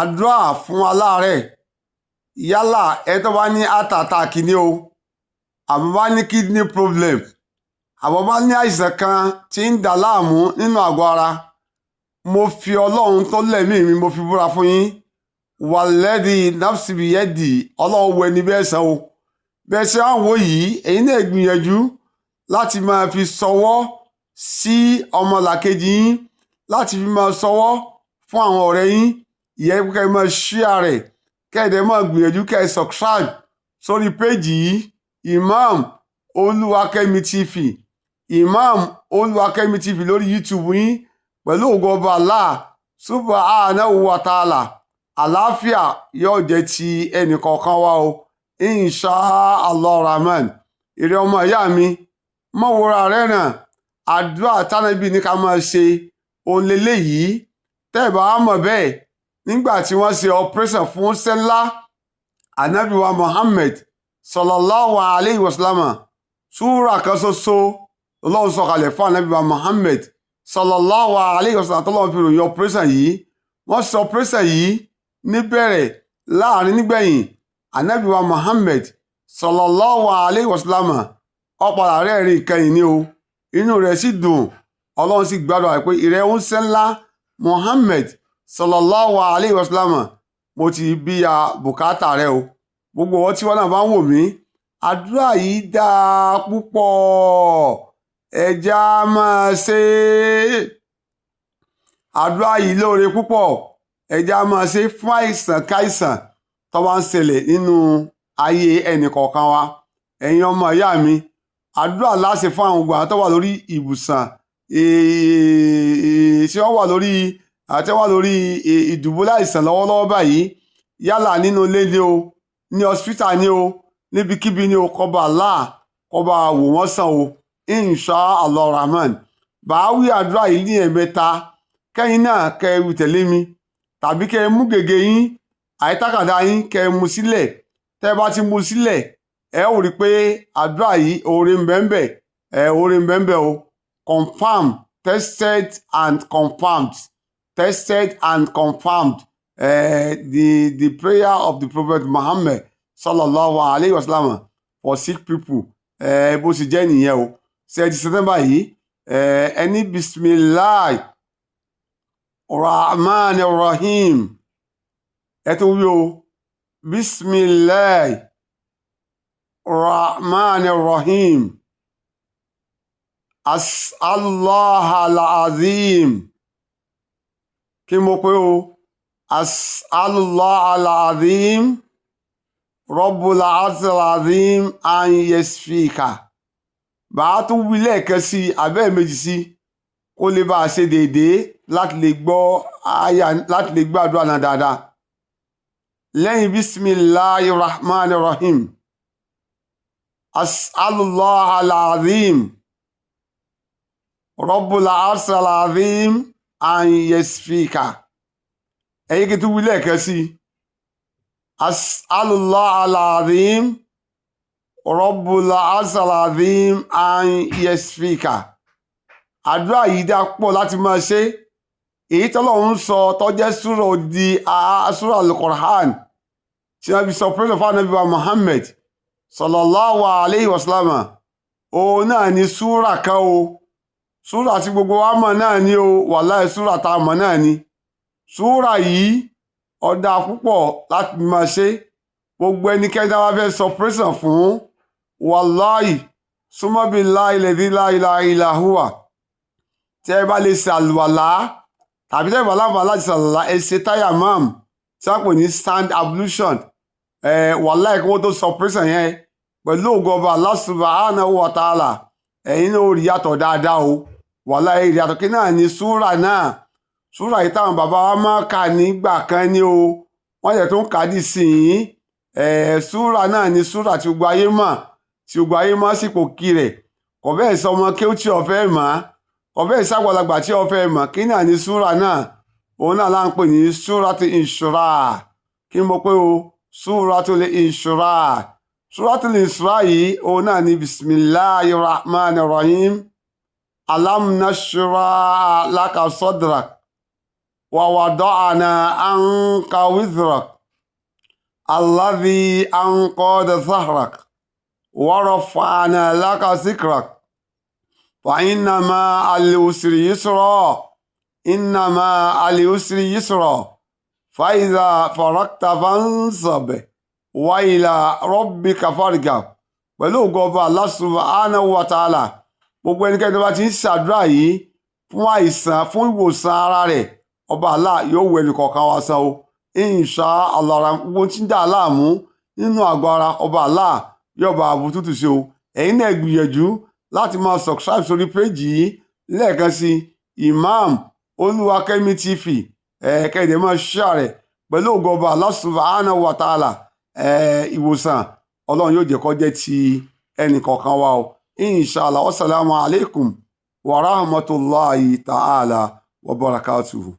Àdúrà fún aláàárẹ̀, yálà ẹ tó bá ní heart attack ni o, àbí bá ní kidney problem, àbí bá ní àìsàn kan tí ń dà láàmú nínú àgọ́ ara, mo fi Ọlọ́run tó lẹ̀mí mi, mo fi búra fún yín, wàlẹ́dì nafsibiyẹ́dì, Ọlọ́run wo ẹni bẹ́ẹ̀ sàn o. Bẹ́ẹ̀ ṣe wá ń wò yìí, ẹ̀yin náà gbìyànjú láti máa fi ṣọwọ́ sí ọmọlàkejì yín, láti fi máa ṣọwọ́ fún àwọn ọ̀rẹ́ yín. Ìyẹn kẹ́ ẹ máa share rẹ̀, kẹ́ ẹ dẹ̀ máa gbìyànjú kẹ́ ẹ subscribe sórí péjì yìí, Imam Olúwakẹ́mi TV, Imam Olúwakẹ́mi TV lórí YouTube yín. Pẹ̀lú ògo Ọba Allah subhanahu wa ta'ala, àlàáfíà yóò jẹ́ ti ẹnìkọ̀ọ̀kan wa o, insha Allah rahman. Ìrẹ́ ọmọ ìyá mi, mọ̀ wòra rẹ̀ ràn. Àdúrà tánàbí ní ká máa ṣe òun leléyìí. Tẹ́ ẹ̀ bá wá mọ̀ bẹ́ẹ̀, nígbà tí wọ́n ṣe operation fún sẹ́ńlá anabi wa Muhammad sallallahu alayhi wa sallam, súrà kan ṣoṣo Ọlọ́run sọ̀kalẹ̀ fún anabi wa Muhammad sallallahu alayhi wa sallam, tọ́lọ́run fi ròyìn operation yìí. Wọ́n ṣe operation yìí níbẹ̀rẹ̀, láàrin, nígbẹ̀yìn, anabi wa Muhammad sallallahu alayhi wa sallam ó padà rẹ́rìn ìkẹyìn ni o. Inú rẹ̀ sì dùn, Ọlọ́run sì gbàdúrà pé ìrẹ́ ń sẹ́ńlá Muhammad sallallahu alayhi wa sallam, mo ti bí ya bùkátà rẹ o. Gbogbo ọwọ́ tí wọ́n náà bá ń wò mí, àdúrà yìí dáa púpọ̀, ẹja máa ṣe é. Àdúrà yìí lóore púpọ̀, ẹja máa ṣe fún àìsàn káìsàn tó bá ń ṣẹlẹ̀ nínú ayé ẹnì kọ̀ọ̀kan wa. Ẹ̀yin ọmọ ìyá mi, àdúrà láṣẹ fún àwọn gbogbo àwọn tó wà lórí ibùsàn, tí wọ́n wà lórí àti wà lórí ìdùbúlẹ̀ àìsàn lọ́wọ́lọ́wọ́ báyìí, yálà nínú ilé ni o, ní hospital ni o, níbikíbi ni o, kọba Allah kọba wò wọ́n sàn o, insha Allah rahman. Bàá wí àdúrà yìí ní ẹ̀mẹ́ta, kẹ́yìn náà kẹ́ ẹ wí tẹ̀lé mi, tàbí kẹ́ ẹ mú gègé yín àyítákàdá yín, kẹ́ ẹ mú sílẹ̀. Tẹ́ ẹ bá ti mú sílẹ̀, ẹ ó rí i pé àdúrà yìí, oore ń bẹ ń bẹ ẹ, oore ń bẹ ń bẹ o. Confirm, tested and confirmed, tested and confirmed, the prayer of the Prophet Muhammad sallallahu alayhi wa sallam for sick people. Bó ṣe jẹ́ nìyẹn o. Ṣe ẹ ti ṣe tán báyìí? Ẹni bisimilahi rahman rahim. Ẹ tó wí o, bisimilahi rahman rahim, as'alullah al-azim. Kí mo pé o? As'alullah al-azim rabbul arshil azim an yasfika. Bàá tún wí lẹ́ẹ̀kan sí abẹ́ méjì sí, kó lè bá a ṣe déédéé láti lè gbọ́ àyà, láti lè gbàdúrà náà dáadáa. Lẹ́yìn bisimilahi rahman rahim, as'alullah al-azim rabbul arshil azim an yasfika. Ẹ̀yin kí n tún wí lẹ́ẹ̀kan sí, as'alullah al-azim rabbul arshil azim an yasfika. Àdúrà yìí dá pọ̀ láti máa ṣe. Èyí tọ́lọ́run ń sọ tó jẹ́ súrà odidi, súrà al-Qur'an tí wọ́n fi sọ pírẹ́sọ̀ fún Ànábì wa Muhammad sallallahu alayhi wa sallam, òun náà ni súrà kan o. Súrà tí gbogbo wa mọ̀ náà ni o. Wàláhì, súrà tá a mọ̀ náà ni súrà yìí. Ó dáa púpọ̀ láti máa ṣe. Gbogbo ẹnikẹ́ni tí wọ́n fẹ́ sọ pírẹ́sọ̀ fún, wàláhì súnmọ́bí láìlẹ̀dí láìláìláhùwà, tí ẹ bá lè ṣàlùwàlá tàbí tẹ́ ẹ bá láǹfààní láti ṣàlùwàlá, ẹ ṣe tayammum tí wọ́n pè ní sand ablution. Ẹ wàláhì, kí wọ́n tó sọ pírẹ́sọ̀ yẹn, pẹ̀lú ògo Ọba Allah subhanahu wa ta'ala, ẹ̀yin náà ó rí yàtọ̀ dáadáa o. Wàláhì, rí yàtọ̀. Kí náà ní súrà náà? Súrà yìí táwọn bàbá wa máa kà nígbà kan ní o, wọ́n yẹ tó ń kà á dì sí yín. Ẹ̀ súrà náà ní súrà tí gbogbo ayé mọ̀, tí gbogbo ayé mọ̀ sí kò kí rẹ̀. Kò bẹ́ẹ̀ sọ ọmọ kí ó tí ọ fẹ́ mọ̀, kò bẹ́ẹ̀ sàgbàlagbà tí ọ fẹ́ mọ̀. Kí náà ní súrà náà? Òun náà là ń pè ní súratul Inshirah. Kí mo pé o? Súratul Inshirah. Súratul Inshirah yìí, òun náà ní bismillahir rahmanir rahim, alam nashrah laka sadrak. Wa wada'na anka wizrak alladhi anqada zahrak wa rafa'na laka zikrak fa inna ma'al usri yusra inna ma'al usri yusra fa idha faragta fansab wa ila rabbika farghab. Pẹ̀lú ògo ọba Allah subhanahu wa ta'ala, gbogbo ẹnikẹ́ni tó bá ti ń ṣàdúrà yìí fún àìsàn, fún ìwòsàn ara rẹ̀, ọba Allah yóò wo ẹnì kọ̀ọ̀kan wa sàn o, insha Allah. Gbogbo tí ń dà láàmú nínú àgọ́ ara, ọba Allah yóò bá àbútútù ṣe o. Ẹ̀yin náà gbìyànjú láti máa subscribe sórí péjì yìí lẹ́ẹ̀kan sí, Imam Olúwakẹ́mi TV, ẹ̀ẹ́kẹ́dẹ̀ máa share rẹ̀. Pẹ̀lú ògo ọba Allah subhanahu wa ta'ala, ìwòsàn Ọlọ́run yóò jẹ́ kó jẹ́ ti ẹnì kọ̀ọ̀kan wa o, inshallah. Wasalaamu alaykum wa rahmatulahi ta'ala wa barakatuhu.